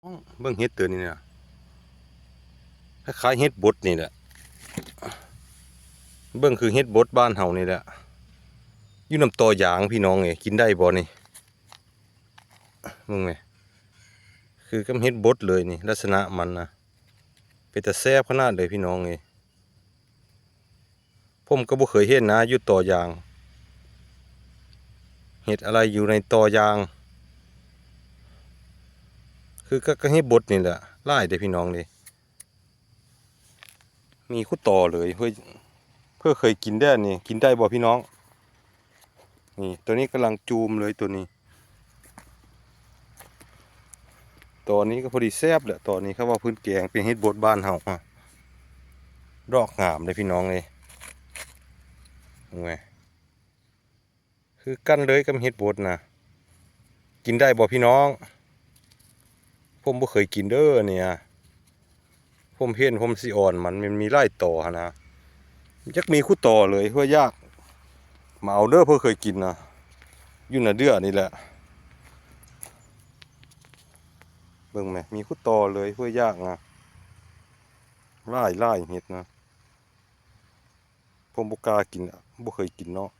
ເບິ່ງເຫັດຕົວນີ້ນະ ຄ້າຍໆເຫັດບົດນີ້ແຫຼະ ເບິ່ງຄືເຫັດບົດບ້ານເຮົານີ້ແຫຼະ ຢູ່ນຳຕໍຢາງພີ່ນ້ອງເອີຍ ກິນໄດ້ບໍ່ນີ້ ເບິ່ງແມ ຄືກັບເຫັດບົດເລີຍນີ້ ລັກສະນະມັນນະ ເປັນຕາແຊບຂະໜາດເລີຍພີ່ນ້ອງເອີຍ. ຜົມກໍບໍ່ເຄີຍເຫັນນະ ຢູ່ຕໍຢາງ ເຫັດອາໄລຢູ່ໃນຕໍຢາງ ຄືກັບເຫັດບົດນີ້ແຫຼະ ຫຼາຍເດ້ພີ່ນ້ອງເດ້ ມີຄູ່ຕໍເລີຍ ເພື່ອເຄີຍກິນແດ່ນີ້ ກິນໄດ້ບໍ່ພີ່ນ້ອງ? ນີ້ ຕົວນີ້ກຳລັງຈູມເລີຍຕົວນີ້ ຕອນນີ້ກໍພໍດີແຊບແຫຼະ ຕອນນີ້ເຂົາເວົ້າພື້ນແກງ ເປັນເຫັດບົດບ້ານເຮົາ ດອກງາມເດ້ພີ່ນ້ອງເອີຍ ແມ່ ຄືກັນເລີຍກັບເຫັດບົດນະ ກິນໄດ້ບໍ່ພີ່ນ້ອງ? ຜົມບໍ່ເຄີຍກິນເດີອັນນີ້ ຜົມເຫັນຜົມຊິອ່ອນມັນ ມັນມີຫຼາຍຕໍຫັ້ນນະ ຈັກມີຄູ່ຕໍເລີຍ ເພື່ອຢາກມາເອົາເດີ ເພື່ອເຄີຍກິນນະ ຢູ່ນາເດືອນີ້ແຫຼະ ເບິ່ງແມ ມີຄູ່ຕໍເລີຍ ເພື່ອຢາກນະ ຫຼາຍໆເຫັດນະ ຜົມບໍ່ກ້າກິນ ບໍ່ເຄີຍກິນເນາະ.